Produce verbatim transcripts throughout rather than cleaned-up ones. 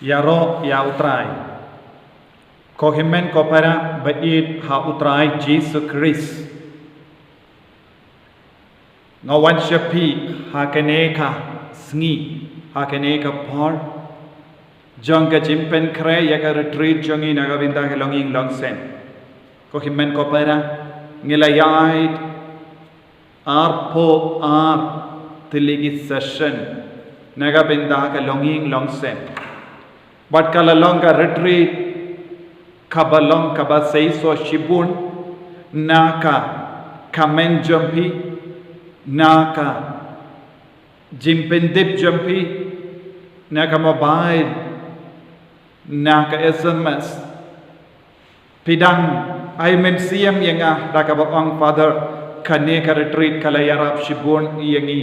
Ïaroh ïa U Trai. Ko hynmen ko para ba ïeit ha U Trai Jisu Khrist. Nga wan sha phi ha kane ka sngi, ha kane ka por jong ka jingpynkhreh ïa ka retreat jong ngi na ka bynta ka longïing longsem. Ko hynmen ko para, ngi la ïaid arphew ar tylli ki session na ka bynta ka longïing longsem. Bad ka la long ka retreat kaba long kaba seisoh shibun na ka kmen jong phi, na ka jingpyntip jong phi, na ka mobile, na ka S M S. Phi dang ai mynsiem ïa nga da kaba ong, Father, kane ka retreat ka la ïarap shibun ïa ngi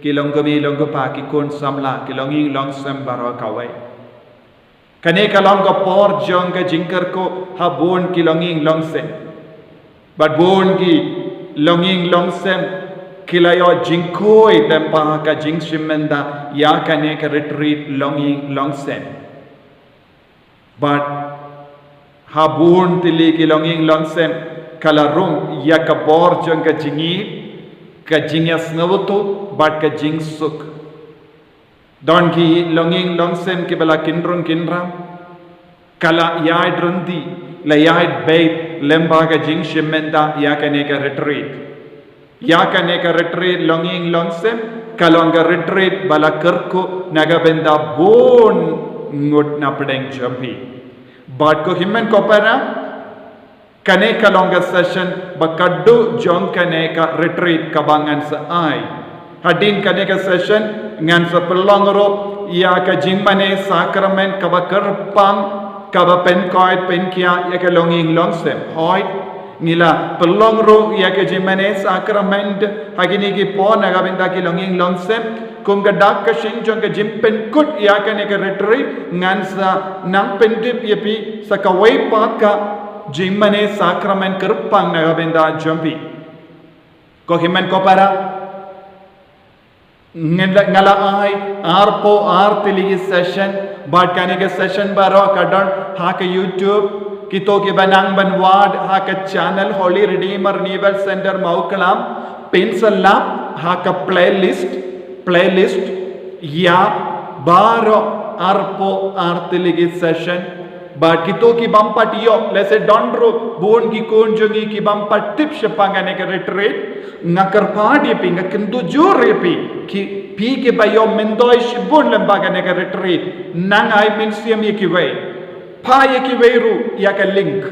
ki long kmie long kpa, ki khun samla, ki longïing longsem baroh kawei. Kane ka long ka por jong ka jingkyrkhu ha bun ki longïing longsem. Bad bun ki longïing longsem ki la ïoh jingkhuid lem bad ka jingshim bynta ïa kane ka retreat longïing longsem. Bad ha bun tylli ki longïing longsem ka la rung ïa ka bor jong ka jingïeit, ka jingïasngewthuh bad ka jingsuk. Don ki longïing longsem kiba la kynrung kynram, ka la ïaid ryntih, la ïaid beit lem bad ka jingshim bynta ïa kane ka retreat. Ïa kane ka retreat longïing longsem ka long ka retreat ba la kyrkhu na ka bynta bun ngut na pdeng jong phi. Bad ko hynmen ko para, kane ka long ka session ba khatduh jong kane ka retreat kaba ngan sa ai. Hadien kane ka session ngan sa pynlong ruh ïa ka jingmane sakramen kaba kyrpang, kaba pynkoit pynkhiah ïa ka longïing longsem. Hooid, ngi la pynlong ruh ïa ka jingmane sakramen ha kine ki por na ka bynta ki longïing longsem. Kum ka dak ka shin jong ka jingpynkut ïa kane ka retreat, ngan sa nang pyntip ïa phi sa kawei pat ka jingmane sakramen kyrpang na ka bynta jong phi. Ko hynmen ko para, nga la, nga la ai arphew ar tylli ki session, bad kane ka session baroh ka don ha ka YouTube. Kito kiba nang ban wad ha ka channel Holy Redeemer Renewal Center Mawklam, phin sa lap ha ka playlist, playlist ïa baroh arphew ar tylli ki session. Bad kito ki bym pat ïoh, lehse don ruh bun ki khun jong ngi ki bym pat tip shaphang kane ka retreat, nga kyrpad ïa phi, nga kyntu jur ïa phi, ki, phi kiba ïoh myntoi shibun lem bad kane ka retreat, nang ai mynsiem ïa kiwei. Phah ïa kiwei ruh ïa ka link.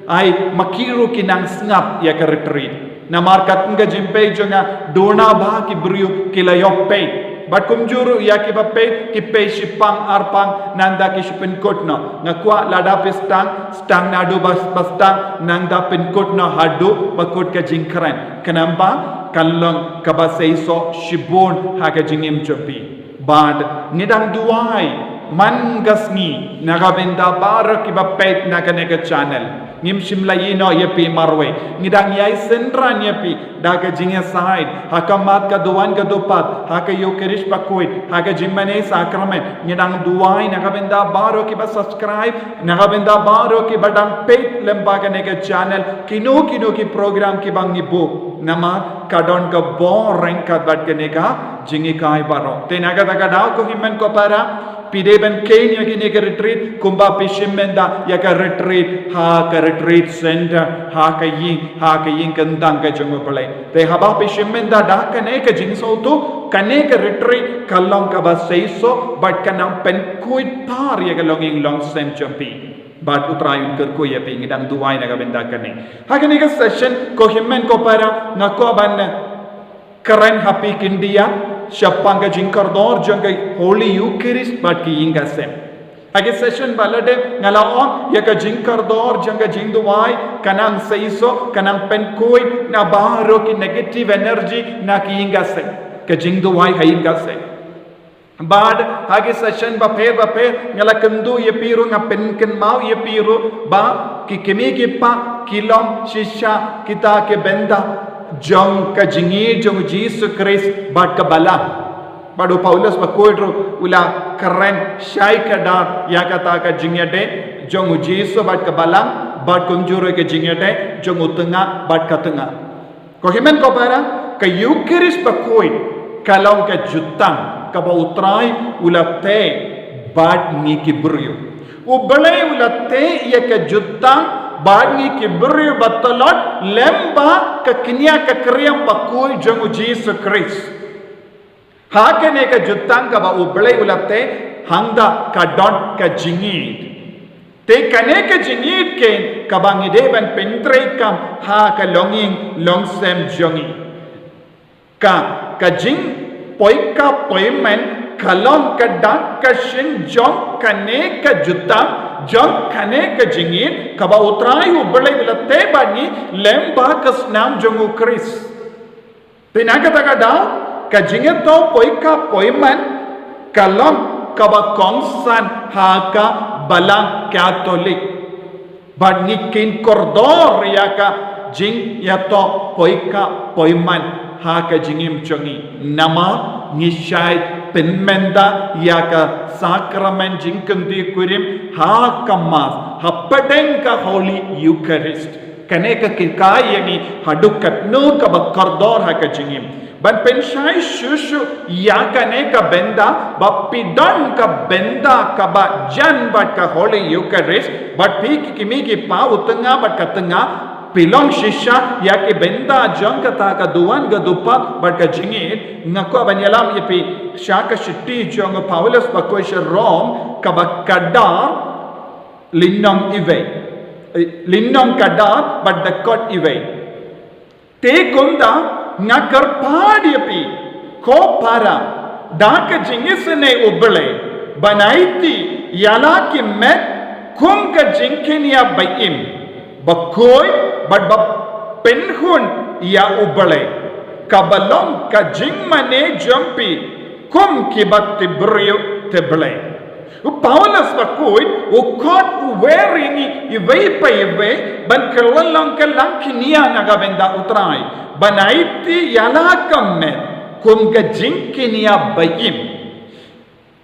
Ai ma ki ruh kin nang sngap ïa ka retreat. Namar katkum ka jingpeit jong nga, duna ba ki briew ki la ïoh peit. Bad kumjuh ruh ïa kiba peit, ki peit shipang arpang, nangta ki shu pynkut noh. Nga kwah lada phi sdang, sdang naduh ba, ba sdang, nangta pynkut noh haduh ba kut ka jingkren. Khnang ba kan long kaba seisoh shibun ha ka jingim jong phi. Bad ngi dang duwai man ka sngi na ka bynta baroh kiba peit na kane ka channel. Ngim shym la ïehnoh ïa phi marwei. Ngi dang ïai synran ïa phi da ka jingïasaid ha ka mat ka duwan ka dupat, ha ka Ïukharist bakhuid, ha ka jingmane sakramen. Ngi dang duwai na ka bynta baroh kiba subscribe, na ka bynta baroh kiba dang peit lem bad kane ka channel, kino kino ki program kiba ngi buh. Namar ka don ka bor ryngkat bad kane ka jinghikai baroh. Te na kata ka daw ko hynmen ko para, phi dei ban kheiñ ïa kine ki retreat kumba phi shim bynta ïa ka retreat ha ka retreat center, ha ka ïing, ha ka ïing kyntang ka jong U Blei. Te haba phi shim bynta da kane ka jingsngewthuh, kane ka retreat ka long kaba seisoh bad kan nang pynkhuid par ïa ka longïing longsem jong phi. Bad U Trai un kyrkhu ïa phi, ngi dang duwai na ka bynta kane. Ha kane ka session ko hynmen ko para, nga kwah ban kren ha phi khyndiat shaphang ka jingkordor jong ka Holy Eucharist bad ka ïing ka sem. Ha ka session ba la dep nga la ong ïa ka jingkordor jong ka jingduwai kan nang seisoh, kan nang pynkhuid na baroh ki negative energy na ka ïing ka sem, ka jingduwai ha ïing ka sem. Bad ha ki session bapher bapher nga la kyntu ïa phi ruh, nga pynkynmaw ïa phi ruh ba ki kmie ki kpa ki long shisha kita ki bynta jong ka jingïeit jong Jisu Khrist bad ka balang. Bad u Paulus bakhuid ruh u la kren shai kdar ïa kata ka jingïadei jong u Jisu bad ka balang, bad kumjuh ruh ka jingïadei jong u tnga bad ka tnga. Ko hynmen ko para, ka Eukharist bakhuid ka long ka jutang kaba u Trai u la tei bad ngi ki briew. U Blei u la tei ïa ka jutang bad ngi ki briew ba tlot lem bad ka kñia ka kriam bakhuid jong u Jisu Khrist. Ha kane ka jutang kaba u Blei u la tei, hangta ka don ka jingïeit. Te kane ka jingïeit kein kaba ngi dei ban pyntreikam ha ka longïing longsem jong ngi. Ka, ka jingpoikap poiman ka long ka dak ka shin jong kane ka jutang, jong kane ka jingïeit kaba u Trai u Blei u la tei bad ngi lem bad ka snam jong u Khrist. Te na kata ka daw, ka jingïathuh poikap poiman ka long kaba kongsan ha ka Balang Katholik. Bad ngi kin kordor ïa ka jingïathuh poikap poiman ha ka jingim jong ngi. Namar ngi shait pynmynta ïa ka sakramen jingkyntiew kurim ha ka Mass, hapdeng ka Holy Eucharist. Kane ka hikai ïa ngi haduh katno kaba kordor ha ka jingim. Ban pynshai shuh shuh ïa kane ka bynta, ba phi don ka bynta kaba jan bad ka Holy Eucharist, bad phi ki kmie ki kpa u tnga bad ka tnga, phi long shisha ïa ki bynta jong kata ka duwan ka dupat bad ka jingïeit. Nga kwah ban ïalam ïa phi sha ka shithi jong u Paulus bakhuid sha Rom kaba kdar, lynnong iwei. Eh, lynnong kdar bad dkhot iwei. Te kumta nga kyrpad ïa phi, ko para, da ka jingisynei U Blei, ban aiti ïa la ki met kum ka jingkñia ba im, bakhuid bad ba pynhun ïa U Blei, kaba long ka jingmane jong phi kum ki bad ki briew ki Blei. U Paulus bakhuid u khot u wer ïa ngi iwei pa iwei ban kylla long ka langkñia na ka bynta U Trai, ban aiti ïa la ka met kum ka jingkñia ba im.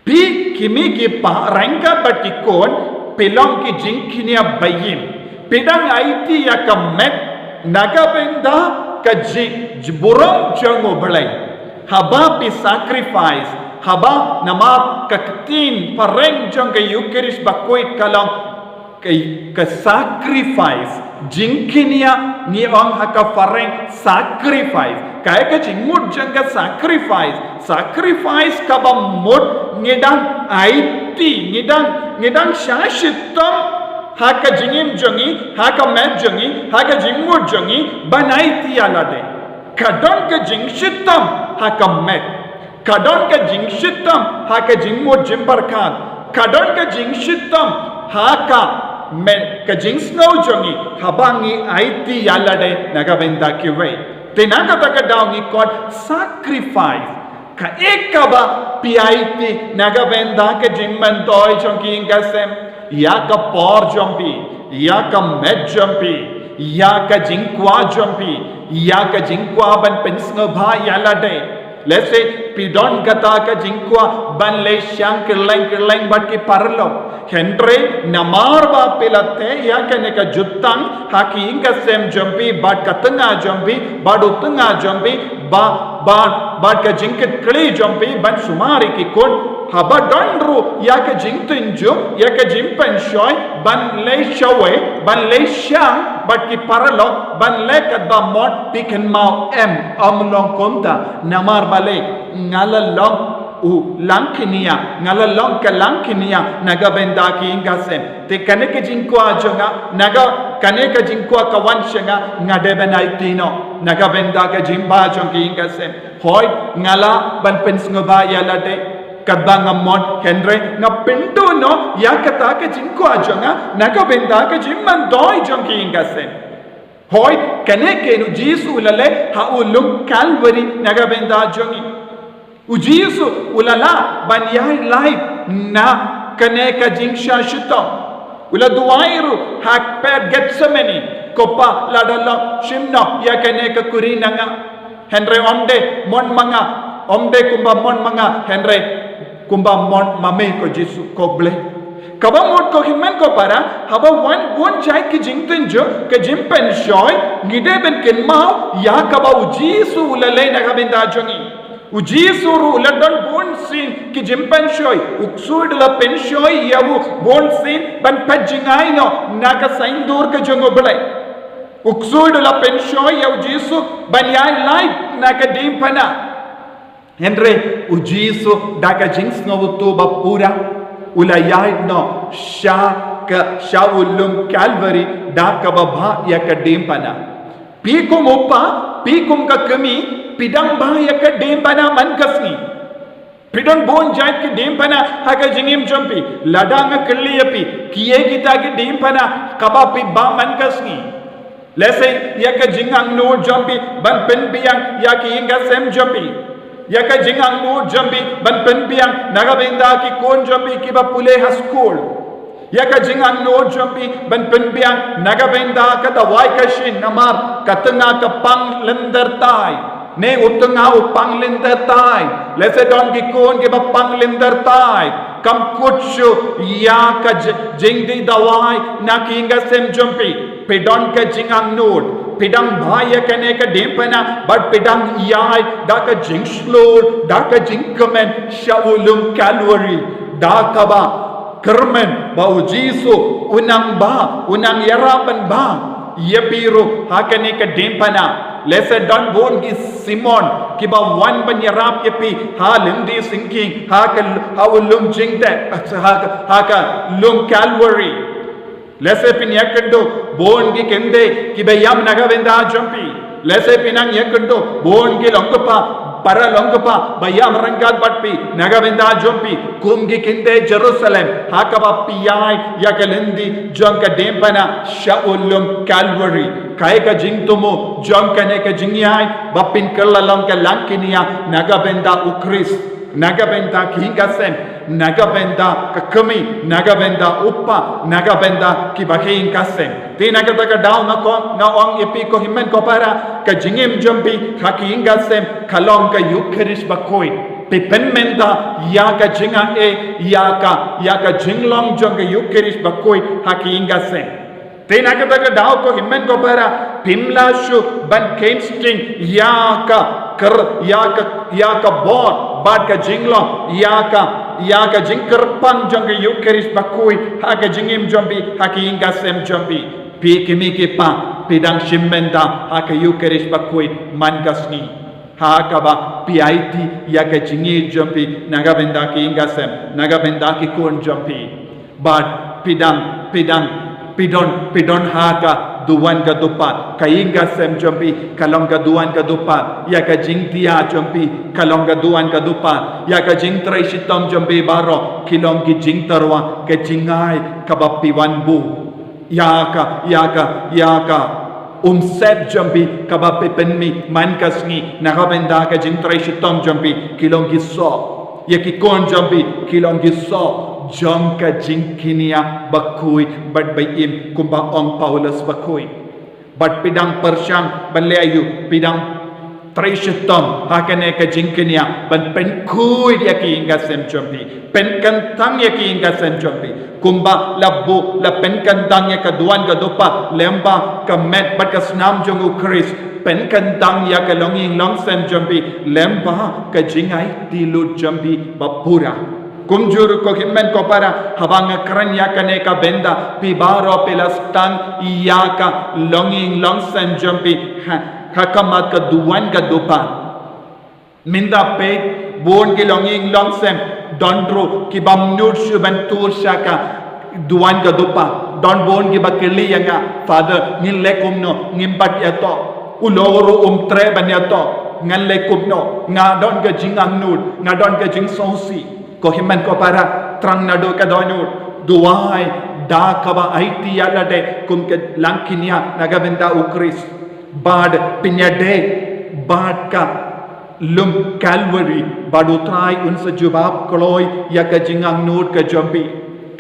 Phi ki kmie ki kpa, ryngkat bad ki khun, phi long ki jingkñia ba im. Phi dang aiti ïa ka met na ka bynta ka jingburom jong U Blei. Haba phi sacrifice, haba namar ka ktien phareng jong ka Eucharist bakhuid ka long ka, ka sacrifice, jingkñia ngi ong ha ka phareng sacrifice. Kaei ka jingmut jong ka sacrifice? Sacrifice kaba mut ngi dang aiti, ngi dang, ngi dang shah shitom ha ka jingim jong ngi, ha ka met jong ngi, ha ka jingmut jong ngi, ban aiti ïa lade. Ka don ka jingshitom ha ka met. Ka don ka jingshitom ha ka jingmut jingpyrkhat. Ka don ka jingshitom ha ka met, ka jingsngew jong ngi haba ngi aiti ïa lade na ka bynta kiwei. Te na kata ka daw ngi khot sacrifice. Kaei kaba phi aiti na ka bynta ka jingmyntoi jong ki ïing ka sem? Ïa ka por jong phi, ïa ka met jong phi, ïa ka jingkwah jong phi, ïa ka jingkwah ban pynsngewbha ïa lade. Let's say, phi don kata ka jingkwah ban leit shang kylleng kylleng bad ki paralok. Hynrei namar ba phi la teh ïa kane ka jutang ha ki ïing ka sem jong phi bad ka tnga jong phi, bad u tnga jong phi, ba, ba, bad ka jingkitkhlieh jong phi ban sumar ïa ki khun. Haba don ruh ïa ka jingtynjuh, ïa ka jingpynshoi ban leit shawei, ban leit shang bad ki paralok, ban leit katba mon, phi kynmaw, em, ym long kumta. Namar balei? Nga la long u langkñia, nga la long ka langkñia na ka bynta ki ïing ka sem. Te kane ka jingkwah jong nga, na ka, kane ka jingkwah ka wan sha nga, nga dei ban aiti noh na ka bynta ka jingbha jong ki ïing ka sem. Hooid, nga lah ban pynsngewbha ïa lade katba nga mon, hynrei nga pynduh noh ïa kata ka jingkwah jong nga na ka bynta ka jingmyntoi jong ki ïing ka sem. Hooid, kane kein U Jisu u la leh ha u lum Kalbari na ka bynta jong ngi. U Jisu u la lah ban ïaid lait na kane ka jingshah shitom. U la duwai ruh ha pyrthei Gethsemane, "Ko Pa, lada long, shim noh ïa kane ka khuri na nga. Hynrei ym dei mon ma nga, Ym dei kumba mon ma nga, hynrei kumba mon ma me ko Jisu ko Blei. Kaba mut ko hynmen ko para, haba wan bun jait ki jingtynjuh, ki jingpynshoi, ngi dei ban kynmaw ïa kaba u Jisu u la leh na ka bynta jong ngi. U Jisu ruh u la don bun sien ki jingpynshoi, u ksuid u la pynshoi ïa u bun sien ban pynjngai noh na ka saiñdur ka jong u Blei. U ksuid u la pynshoi ïa u Jisu ban ïaid lait na ka diengphna. Hynrei u Jisu da ka jingsngewthuh ba pura u la ïaid noh sha ka, sha u lum Kalbari da kaba bha ïa ka diengphna. Phi kum u kpa, phi kum ka kmie, phi dang bha ïa ka diengphna man ka sngi. Phi don bun jait ki diengphna ha ka jingim jong phi. Lada nga kylli ïa phi, kiei kita ki diengphna kaba phi bha man ka sngi? Lehse ïa ka jingangnud jong phi ban pynbiang ïa ki ïing ki sem jong phi. Ïa ka jingangnud jong phi ban pynbiang na ka bynta ki khun jong phi kiba pule ha skul. Ïa ka jingangnud jong phi ban pynbiang na ka bynta ka dawai ka shin, namar ka tnga ka pang lynter tai. Ne u tnga u pang lynter tai. Lehse don ki khun kiba pang lynter tai. Kam kut shuh ïa ka ji-, jingdih dawai na ki ïing ki sem jong phi. Phi don ka jingangnud, phi dang bha ïa kane ka diengphna, bad phi dang ïaid da ka jingshlur, da ka jingkmen sha u lum Kalbari, da kaba kyrmen ba u Jisu u nang bha, u nang ïarap ban bha ïa phi ruh ha kane ka diengphna. Lehse don bun ki Simon kiba wan ban ïarap ïa phi ha lynti syngkien, ha ka, ha u lum jingteh, ha ka, ha ka lum Kalbari. Lehse phin ïakynduh bun ki kynthei kiba ïam na ka bynta jong phi. Lehse phi nang ïakynduh bun ki long kpa, para long kpa ba ïam ryngkat bad phi na ka bynta jong phi, kum ki kynthei Jerusalem ha kaba phi ïaid ïa ka lynti jong ka diengphna sha u lum Kalbari. Kaei ka jingthmu jong kane ka jingïaid ba phin kylla long ka langknia na ka bynta u Khrist, na ka bynta ki ïing ki sem, na ka bynta ka kmie, na ka bynta u kpa, na ka bynta kiba ki ïing ki sem. Te na kata ka daw nga ong, nga ong ïa phi ko hynmen ko para, ka jingim jong phi ha ki ïing ki sem ka long ka Eukharist bakhuid. Phi pynmynta ïa ka jingaiei, ïa ka, ïa ka jinglong jong ka Eukharist bakhuid ha ki ïing ki sem. Te na kata ka daw ko hynmen ko para, phim lah shuh ban kheiñ sting ïa ka kyr, ïa ka, ïa ka bor bad ka jinglong, ïa ka, ïa ka jingkyrpang jong ka Eukharist bakhuid ha ka jingim jong phi, ha ki ïing ki sem jong phi. Phi ki kmie ki kpa, phi dang shim bynta ha ka Eukharist bakhuid man ka sngi. Ha kaba phi aiti ïa ka jingïeit jong phi na ka bynta ki ïing ki sem, na ka bynta ki khun jong phi. Bad phi dang, phi dang, phi don, phi don ha ka duwan ka dupad. Ka ïing ka sem jong phi ka long ka duwan ka dupad. Ïa ka jingthiah jong phi ka long ka duwan ka dupad. Ïa ka jingtrei shitom jong phi baroh ki long ki jingtyrwa, ka jingai kaba phi wan buh. Ïa ka, ïa ka, ïa ka umsep jong phi kaba phi pynmih man ka sngi na ka bynta ka jingtrei shitom jong phi, ki long ki soh. Ïa ki khun jong phi ki long ki soh jong ka jingkñia bakhuid bad ba im, kumba ong Paulus bakhuid. Bad phi dang pyrshang ban leh aïu, phi dang trei shitom ha kane ka jingkñia ban pynkhuid ïa ki ïing ki sem jong phi, pynkyntang ïa ki ïing ki sem jong phi. Kumba la buh, la pynkyntang ïa ka duwan ka dupad, lem bad ka met bad ka snam jong u Khrist, pynkyntang ïa ka longïing longsem jong phi lem bad ka jingaiti lut jong phi ba pura. Kumjuh ko hynmen ko para, haba nga kren ïa kane ka bynta, phi baroh phi la sdang ïa ka longïing longsem jong phi ha, ha khmat ka duwan ka dupad. Mynta peit, bun ki longïing longsem don ruh ki bym nud shuh ban tur sha ka duwan ka dupad. Don bun kiba kylli ïa nga, Father, ngin leh kumno, ngim pat ïatoh. U lawyer ruh um treh ban ïatoh. Ngan leh kumno, nga don ka jingangnud, nga don ka jingsngewsih. Ko hynmen ko para, tang naduh ka dohnud, duwai da kaba aiti ïa lade kum ka langkñia na ka bynta u Khrist. Bad pynïadei bad ka lum Kalbari, bad u Trai un sa jubab kloi ïa ka jingangnud ka jong phi.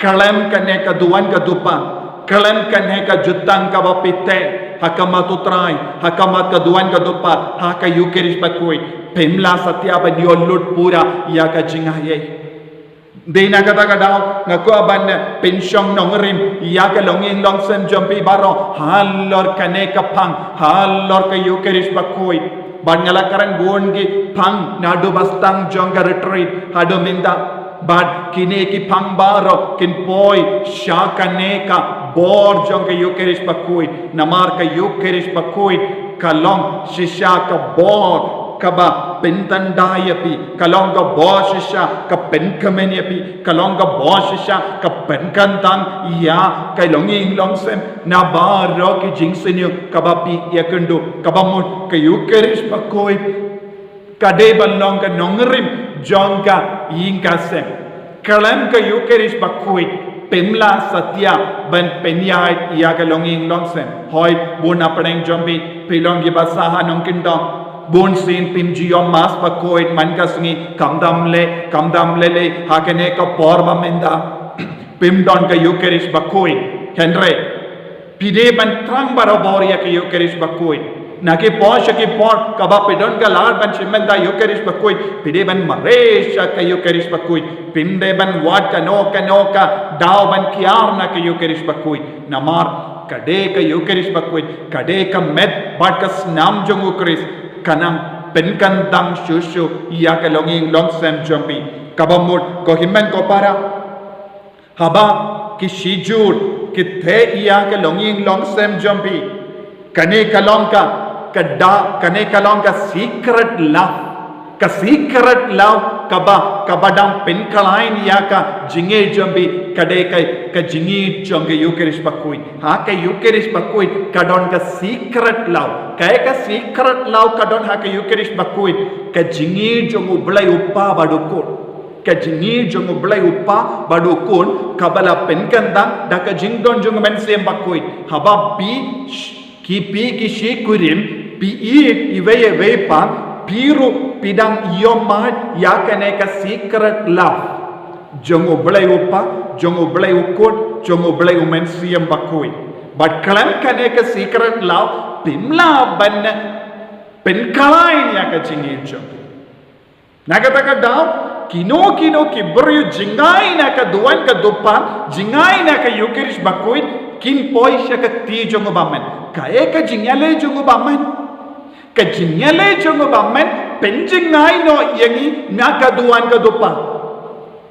Khlem kane ka duwan ka dupad, khlem kane ka jutang kaba phi teh ha khmat u Trai, ha khmat ka duwan ka dupad, ha ka Eukharist bakhuid, Phim lah satia ban ïoh lut pura ïa ka jingaiei. Dei na kata ka daw nga kwah ban pynshong nongrim ïa ka longïing longsem jong phi baroh halor kane ka phang, halor ka Ïukharist Bakhuid. Bad nga la kren bun ki phang naduh ba sdang jong ka retreat haduh mynta. Bad kine ki phang baroh kin poi sha kane ka bor jong ka Ïukharist Bakhuid. Namar ka Ïukharist Bakhuid ka long shisha ka bor kaba pyntanda ïa phi, ka long ka bor shisha ka pynkmen ïa phi, ka long ka bor shisha ka pynkyntang ïa ka longïing longsem na baroh ki jingsniew kaba phi ïakynduh. Kaba mut ka Ïukharist Bakhuid ka dei ban long ka nongrim jong ka ïing ka sem. Khlem ka Ïukharist Bakhuid phim lah satia ban pynïaid ïa ka longïing longsem. Hooid, bun na pdeng jong phi phi long kiba sah ha nongkyndong. Bun sien phim ju ïoh Mass Bakhuid man ka sngi, khamtam leh, khamtam leh leh ha kane ka por ba mynta. Phim don ka Ïukharist Bakhuid. Hynrei phi dei ban thrang barabor ïa ka Ïukharist Bakhuid. Na ki por sha ki por kaba phi don ka lad ban shim bynta Ïukharist Bakhuid, phi dei ban mareh sha ka Ïukharist Bakhuid. Phim dei ban wad kano kano ka daw ban kiar na ka Ïukharist Bakhuid. Namar ka dei ka Ïukharist Bakhuid ka dei ka met bad ka snam jong u Khrist, ka nang pynkyntang shuh shuh ïa ka longïing longsem jong phi. Kaba mut ko hynmen ko para, haba ki shijur ki theh ïa ka longïing longsem jong phi, kane ka long ka, ka da, kane ka long ka secret love. Ka secret love kaba, kaba dang pynkhlaiñ ïa ka jingïeit jong phi, ka dei ka, ka jingïeit jong ka Ïukharist Bakhuid. Ha ka Ïukharist Bakhuid ka don ka secret love. Kaei ka secret love ka don ha ka Ïukharist Bakhuid? Ka jingïeit jong U Blei U Kpa bad U Khun. Ka jingïeit jong U Blei U Kpa bad U Khun kaba la pynkyntang da ka jingdon jong U Mynsiem Bakhuid. Haba phi, ki phi ki shi kurim, phi ïeit iwei ïa iwei pat, phi ruh phi dang ïohmad ïa kane ka secret love jong U Blei U Kpa, jong U Blei U Khun, jong U Blei U Mynsiem Bakhuid. Bad khlem kane ka secret love phim lah ban pynkhlaiñ ïa ka jingïeit jong phi. Na kata ka daw, kino kino ki briew jngai na ka duwan ka dupat, jngai na ka Ïukharist Bakhuid, kin poi sha ka kti jong U Bamon. Kaei ka jingïaleh jong U Bamon? Ka jingïaleh jong U Bamon pynjngai noh ïa ngi na ka duwan ka dupat,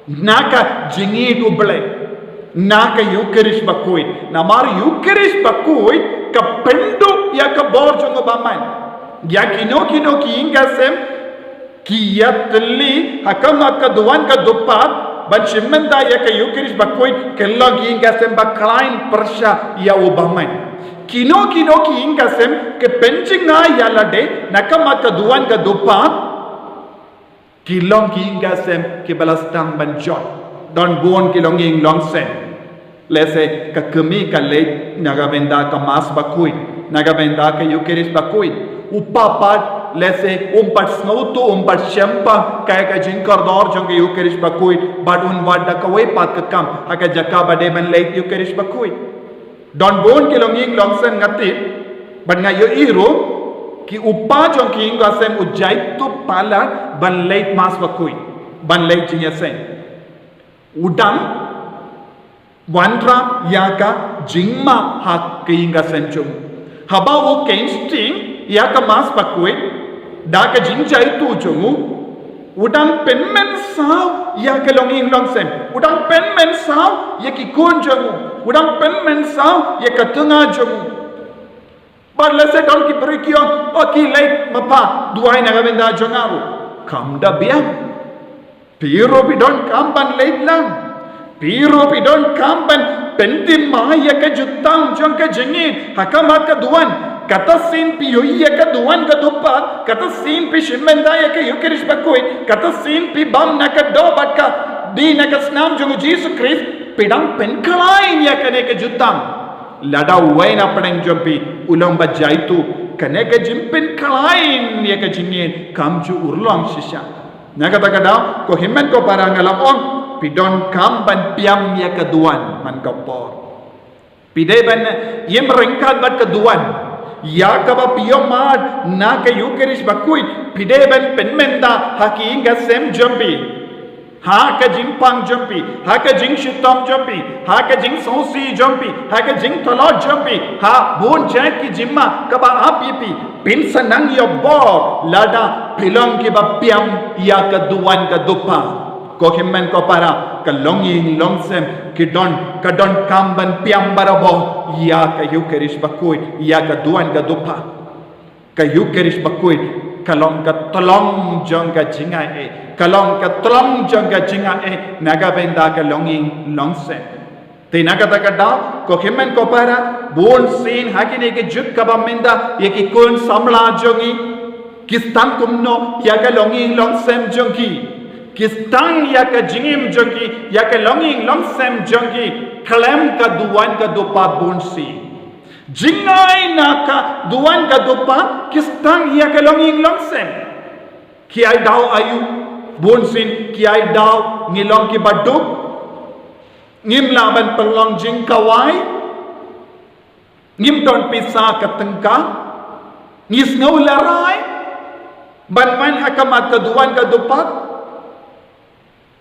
na ka jingïeit U Blei, na ka Ïukharist Bakhuid. Namar Ïukharist Bakhuid ka pynduh ïa ka bor jong U Bamon. Ïa kino kino ki ïing ki sem ki ïatylli ha khmat ka duwan ka dupat ban shim bynta ïa ka Ïukharist Bakhuid, ki long ki ïing ki sem ba khlaiñ pyrshah ïa U Bamon. Kino kino ki ïing ki sem ki pynjngai ïa lade na khmat ka duwan ka dupat, ki long ki ïing ki sem kiba la sdang ban jot. Don bun ki longïing longsem. Lehse ka kmie ka leit na ka bynta ka Mass Bakhuid, na ka bynta ka Ïukharist Bakhuid. U kpa pat lehse um pat sngewthuh, um pat shem pat kaei ka jingkordor jong ka Ïukharist Bakhuid, bad un wad da kawei pat ka kam ha ka jaka ba dei ban leit Ïukharist Bakhuid. Don bun ki longïing longsem nga tip, bad nga ïohi ruh, ki u kpa jong ki ïing ki sem u jaituh palat ban leit Mass Bakhuid, ban leit jingïaseng. U dang wanrah ïa ka jingma ha ka ïing ka sem jong u. Haba u kheiñ sting ïa ka Mass Bakhuid da ka jingjaituh jong u, u dang pynmynsaw ïa ka longïing longsem, u dang pynmynsaw ïa ki khun jong u, u dang pynmynsaw ïa ka tnga jong u. Bad lehse don ki briew ki ong, o, ki leit ma pha, duwai na ka bynta jong nga ruh. Kam da biang. Phi ruh phi donkam ban leit lang. Phi ruh phi donkam ban pynthymmai ïa ka jutang jong ka jingïeit ha khmat ka duwan. Kata sien phi ïohi ïa ka duwan ka dupat, kata sien phi shim bynta ïa ka Ïukharist Bakhuid, kata sien phi bam na ka doh bad ka die na ka snam jong u Jisu Khrist, phi dang pynkhlaiñ ïa kane ka jutang. Lada uwei na pdeng jong phi u long ba jaituh, kane ka jingpynkhlaiñ ïa ka jingïeit kam ju urlong shisha. Na kata ka daw, ko hynmen ko para, nga la ong, phi donkam ban pynïap ïa ka duwan man ka por. Phi dei ban im ryngkat bad ka duwan. Ïa kaba phi ïohmad na ka Ïukharist bakhuid, phi dei ban pynmynta ha ki ïing ki sem jong phi, ha ka jingpang jong phi, ha ka jingshitom jong phi, ha ka jingsngewsih jong phi, ha ka jingtlot jong phi, ha bun jait ki jingma kaba ap ïa phi. Phin sa nang ïoh bor lada phi long kiba piam ïa ka duwan ka dupa. Ko hynmen ko para, ka longïing longsem ki don, ka donkam ban piam barabor ïa ka Ïukharist bakhuid, ïa ka duwan ka dupa. Ka Ïukharist bakhuid ka long ka tyllong jong ka jingaiei, ka long ka tyllong jong ka jingaiei na ka bynta ka longïing longsem. Te na kata ka daw, ko hynmen ko para, bun sien ha kine ki juk kaba mynta ïa ki khun samla jong ngi ki sdang kumno ïa ka longïing longsem jong ki. Ki sdang ïa ka jingim jong ki, ïa ka longïing longsem jong ki khlem ka duwan ka dupa bun sien. Jingai na ka duwan ka dupa ki sdang ïa ka longïing longsem. Ki ai daw aïu? Bun sien ki ai daw ngi long kiba duk, ngim lah ban pynlong jingkhawai, ngim don pisa ka tyngka, ngi sngew lehraiñ ban wan ha khmat ka duwan ka dupa.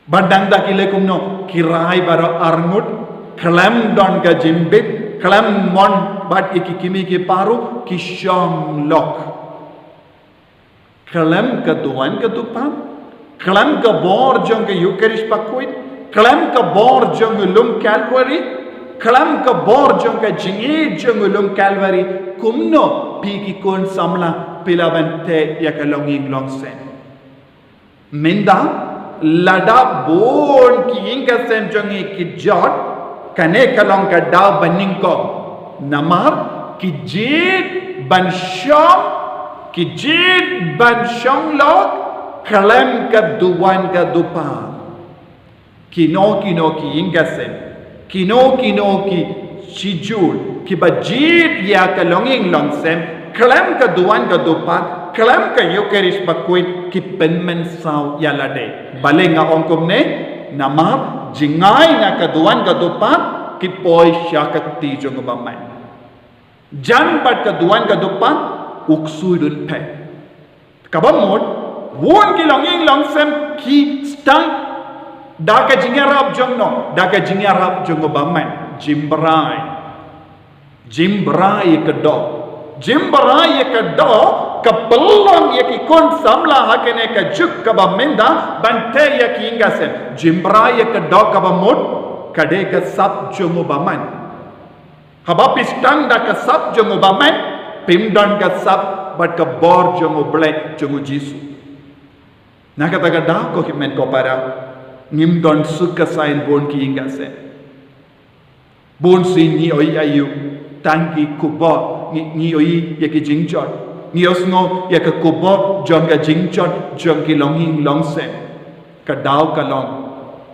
Bad nangta ki leh kumno? Ki rai baroh arngut, khlem don ka jingbit, khlem mon bad ïa ki kmie ki para, ki shong lok. Khlem ka duwan ka dupa, khlem ka bor jong ka Ïukharist bakhuid, khlem ka bor jong u lum Kalbari, khlem ka bor jong ka jingïeit jong u lum Kalbari, kumno phi ki khun samla phi lah ban teh ïa ka longïing longsem? Mynta lada bun ki ïing ki sem jong ngi ki jot, kane ka long ka daw ba nyngkong. Namar ki jied ban shong, ki jied ban shong lok khlem ka duwan ka dupa. Kino kino ki ïing ki sem, kino kino ki shijur kiba jied ïa ka longïing longsem khlem ka duwan ka dupa, khlem ka Ïukharist bakhuid, ki pynmynsaw ïa lade. Balei nga ong kumne? Namar jingai na ka duwan ka dupa ki poi sha ka kti jong u bymman. Jan bad ka duwan ka dupa u ksuid un phet. Kaba mut, bun ki longïing longsem ki sdang da ka jingïarap jong no, da ka jingïarap jong u bymman, jim brai. Jim brai ïa ka doh. Jim brai ïa ka doh ka pynlong ïa ki khun samla ha kane ka juk kaba mynta ban teh ïa ki ïing ki sem. Jim brai ïa ka doh kaba mut, ka dei ka sap jong u bymman. Haba phi sdang da ka sap jong u bymman, phim don ka sap bad ka bor jong u Blei, jong u Jisu. Na kata ka daw, ko hynmen ko para, ngim don suk ka saiñ bun ki ïing ki sem. Bun sien ngi ïohi aïu? Tang ki khubor, ngi, ngi ïohi ïa ki jingjot. Ngi ïohsngew ïa ka khubor jong ka jingjot jong ki longïing longsem. Ka daw ka long,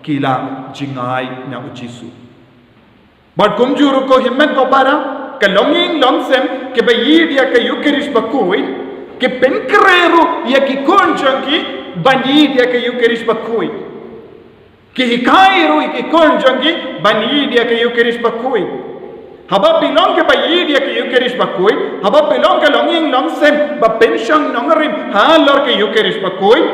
ki la jingai na u Jisu. Bad kumjuh ruh, ko hynmen ko para, ka longïing longsem kiba ïeit ïa ka Ïukharist bakhuid ki pynkhreh ruh ïa ki khun jong ki ban ïeit ïa ka Ïukharist bakhuid. Ki hikai ruh ïa ki khun jong ki ban ïeit ïa ka Ïukharist bakhuid. Haba phi long kiba ïeit ïa ka Ïukharist bakhuid, haba phi long ka longïing longsem ba pynshong nongrim halor ka Ïukharist bakhuid,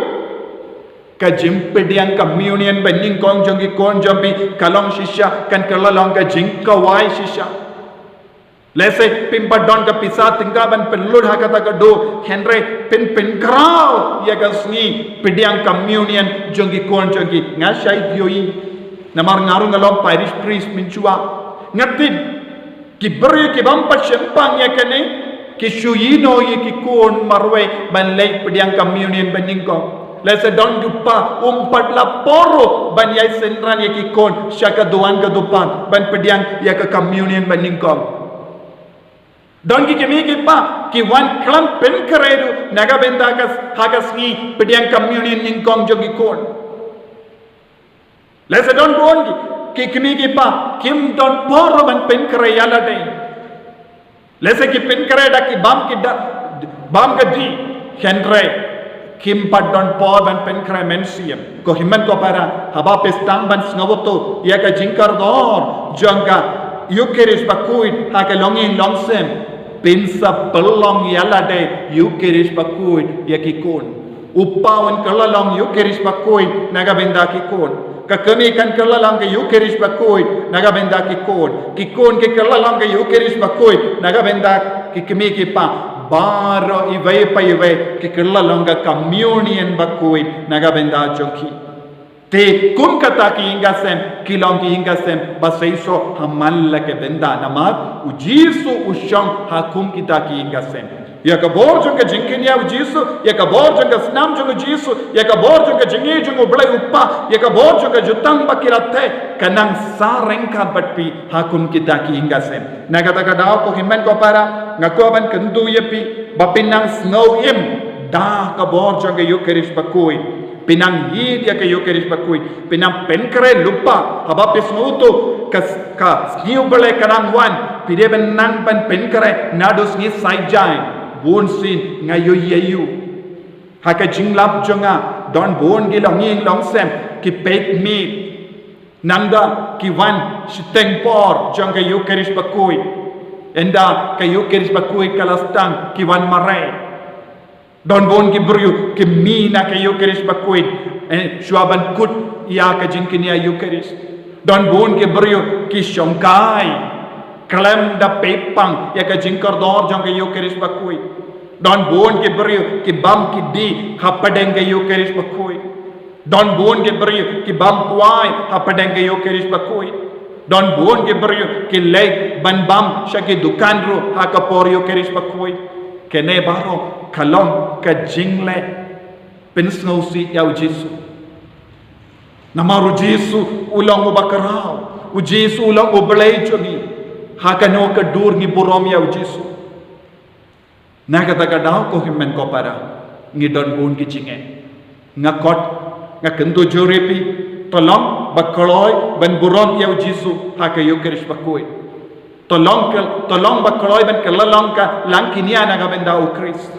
ka jingpdiang communion banyngkong jong ki khun jong phi ka long shisha, kan kylla long ka jingkhawai shisha. Lehse phim pat don ka pisa tyngka ban pynlut ha kata ka doh, hynrei phin pynkhraw ïa ka sngi pdiang communion jong ki khun jong ki. Nga shait ïohi, namar nga ruh nga long parish priest mynshuwa. Nga tip ki briew ki bym pat shemphang ïa kane, ki shu ïehnoh ïa ki khun marwei ban leit pdiang communion banyngkong. Lehse don ki pa um pat la por ruh ban ïai synran ïa ki khun sha ka duwan ka dupa ban pdiang ïa ka communion banyngkong. Don ki kmie ki pa ki wan khlem pynkhreh ruh na ka bynta ka, ha ka sngi pdiang communion nyngkong jong ki khun. Lehse don bun ki, ki kmie ki pa kim don por ruh ban pynkhreh ïa lade. Lehse ki pynkhreh da ki bam ki da, bam ka dih, hynrei kim pat don por ban pynkhreh mynsiem. Ko hynmen ko para, haba phi sdang ban sngewthuh ïa ka jingkordor jong ka Ïukharist bakhuid ha ka longïing longsem, Pynsa pynlong ïa lade Ïukharist bakhuid ïa ki khun. U pa un kylla long Ïukharist bakhuid na ka bynta ki khun. Ka kmie kan kylla long ka Ïukharist bakhuid na ka bynta ki khun. Ki khun ki kylla long ka Ïukharist bakhuid na ka bynta ki kmie ki kpa. Baroh iwei pa iwei ki kylla long ka communion bakhuid na ka bynta jong ki. Te kum kata ki ïing ka sem, ki long ki ïing ka sem ba seisoh ha man la ka bynta, namar U Jisu u shong ha kum kita ki ïing ka sem. Ïa ka bor jong ka jingkñia U Jisu, ïa ka bor jong ka snam jong U Jisu, ïa ka bor jong ka jingïeit jong U Blei U Kpa, ïa ka bor jong ka jutang ba ki la teh, ka nang sa ryngkat bad phi ha kum kita ki ïing ka sem. Na kata ka daw, ko hynmen ko para, nga kwah ban kyntu ïa phi ba phin nang sngew im da ka bor jong ka Ïukharist bakhuid. Phin nang ïeit ïa ka Ïukharist bakhuid. Phin nang pynkhreh lypa haba phi sngewthuh ka, ka sngi U Blei ka nang wan. Phi dei ban nang ban pynkhreh naduh sngi Saitjaiñ. Bunsien nga ïohi ïa u ha ka jinglap jong nga, don bun ki longïing longsem ki peit miet. Nangta ki wan shiteng por jong ka Ïukharist bakhuid. Ynda ka Ïukharist bakhuid ka la sdang, ki wan mareh. Don bun ki briew ki mih na ka Ïukharist bakhuid, eh, shuwa ban kut ïa ka jingkñia Ïukharist. Don bun ki briew ki shongkai khlem da peit pang ïa ka jingkordor jong ka Ïukharist bakhuid. Don bun ki briew ki bam ki dih hapdeng ka Ïukharist bakhuid. Don bun ki briew ki bam kwai hapdeng ka Ïukharist bakhuid. Don bun ki briew ki leit ban bam sha ki dukan ruh ha ka por Ïukharist bakhuid. Kane baroh ka long ka jingleh pynsngewsih ïa U Jisu. Namar U Jisu u long uba khraw. U Jisu u long U Blei jong ngi. Ha kano ka dur ngi burom ïa U Jisu? Na kata ka daw, ko hynmen ko para, ngi don bun ki jingeh. Nga khot, nga kyntu jur ïa phi, to long ba kloi ban burom ïa U Jisu ha ka Ïukharist bakhuid. To long ka, to long ba kloi ban kylla long ka langkñia na ka bynta U Khrist.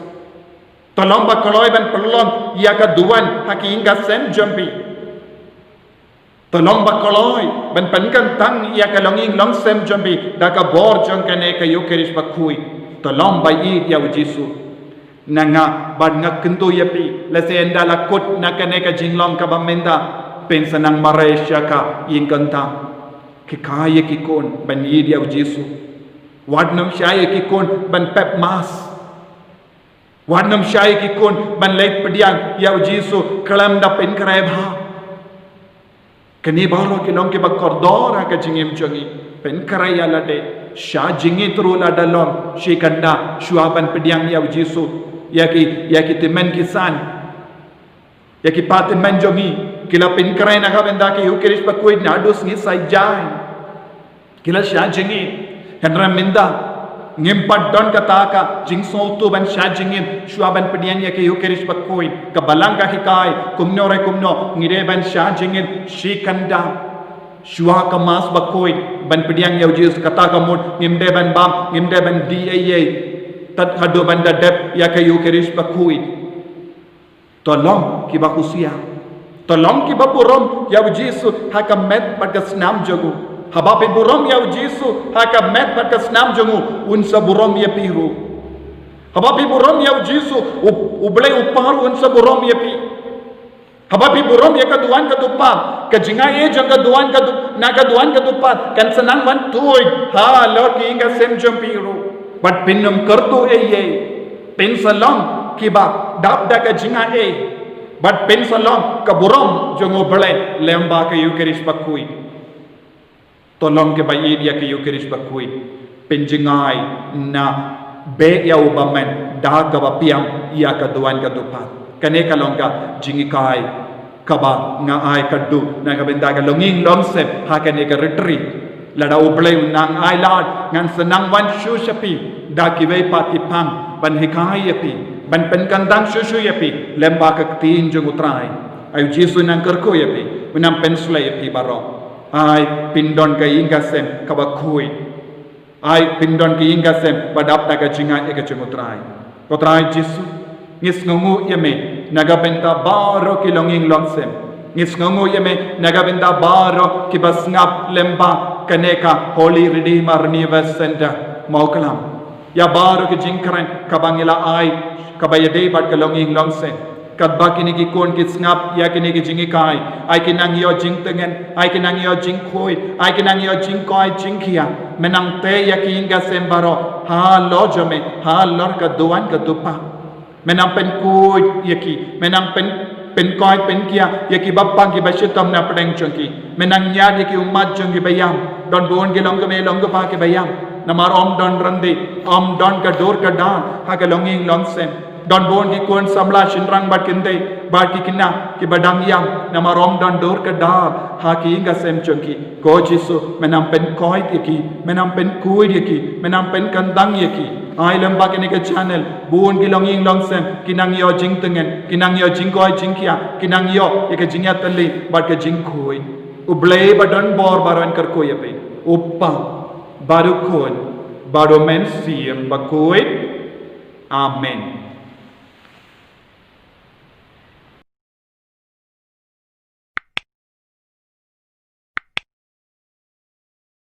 To long ba kloi ban pynlong ïa ka duwan ha ki ïing ka sem jong phi. To long ba kloi ban pynkyntang ïa ka longïing longsem jong phi da ka bor jong kane ka Ïukharist bakhuid. To long ba ïeit ïa U Jisu. Na nga bad nga kyntu ïa phi, lehse ynda la kut na kane ka jinglong kaba mynta, phin sa nang mareh sha ka ïingkyntang. Hikai ïa ki khun ban ïeit ïa U Jisu. Wat nym shah ïa ki khun ban pep Mass. Wat nym shah ïa ki khun ban leit pdiang ïa U Jisu khlem da pynkhreh bha. Kine baroh ki long kiba kordor ha ka jingim jong ngi. Pynkhreh ïa lade. Shah jingit ruh lada long shi kynda shuwa ban pdiang ïa U Jisu. Ïa ki, ïa ki tymmen ki san, ïa ki kpa tymmen jong ngi, ki la pynkhreh na ka bynta ka Ïukharist bakhuid naduh sngi Saitjaiñ. Ki la shah jingit. Hynrei mynta ngim pat don kata ka jingsngewthuh ban shah jingit shuwa ban pdiang ïa ka Ïukharist bakhuid. Ka Balang ka hikai kumno re kumno ngi dei ban shah jingit shi kynda shuwa ka Mass bakhuid ban pdiang ïa U Jisu. Kata ka mut ngim dei ban bam, ngim dei ban dih ei ei tad haduh ban da dep ïa ka Ïukharist bakhuid. To long kiba husiar. To long kiba burom ïa U Jisu ha ka met bad ka snam jong u. Haba phi burom ïa U Jisu ha ka met bad ka snam jong u, un sa burom ïa phi ruh. Haba phi burom ïa U Jisu, U, U Blei U Kpa ruh un sa burom ïa phi. Haba phi burom ïa ka duwan ka dupat, ka jingai jong ka duwan ka du-, na ka duwan ka dupat kan sa nang wan tuid halor ki ïing ka sem jong phi ruh. Bad phin nym kyrduh ei ei. Phin sa long kiba dap da ka jingai. Bad phin sa long ka burom jong U Blei lyngba ka Ïukharist bakhuid. To long kiba ïeit ïa ka Ïukharist bakhuid. Pynjngai na beh ïa u bymman da kaba pdiang ïa ka duwan ka dupat. Kane ka long ka jinghikai kaba nga ai kyrduh na ka bynta ka longïing longsem ha kane ka retreat. Lada U Blei u nang ailad, ngan sa nang wan shuh sha phi da kiwei pat ki phang ban hikai ïa phi, ban pynkyntang shuh shuh ïa phi lyngba ka ktien jong U Trai. Ai U Jisu u nang kyrkhu ïa phi, u nang pynshlei ïa phi baroh. Ai phin don ka ïing ka sem kaba khuid. Ai phin don ka ïing ka sem ba dap da ka jingai ka jong U Trai. Ko Trai Jisu, ngi sngewnguh ïa me na ka bynta baroh ki longïing longsem. Ngi sngewnguh ïa me na ka bynta baroh kiba sngap lyngba kane ka Holy Redeemer Renewal Center Mawklam. Ïa baroh ki jingkren kaba ngi la ai, kaba ïadei bad ka longïing longsem. Katba kine ki khun ki sngap ïa kine ki jinghikai, ai ki nang ïoh jingtngen, ai ki nang ïoh jingkhuid, ai ki nang ïoh jingkoit jingkhiah. Me nang teh ïa ki ïing ka sem baroh halor jong me, halor ka duwan ka dupa. Me nang pynkhuid ïa ki, me nang pyn pynkoit pynkhiah ïa ki bapang ki bashitom na pdeng jong ki. Me nang ñiad ïa ki ummat jong ki baïam. Don bun ki longkmie longkpa ki baïam. Namar ym don ryndit, ym don ka dur ka dar ha ka longïing longsem. Don bun ki khun samla shynrang bad kynthei bad ki khynnah kiba dang ïam, namar ym don dur ka dar ha ki ïing ka sem jong ki. Ko Jisu, me nang pynkoit ïa ki, me nang pynkhuid ïa ki, me nang pynkyndang ïa ki. Ai lem ba kane ka channel, bun ki longïing longsem ki nang ïoh jingtngen, ki nang ïoh jingkoit jingkhiah, ki nang ïoh ïa ka jingïatylli bad ka jingkhuid. U Blei ba don bor baroh un kyrkhu ïa phi. U Kpa, bad u Khun, bad u Mynsiem Bakhuid. Amen.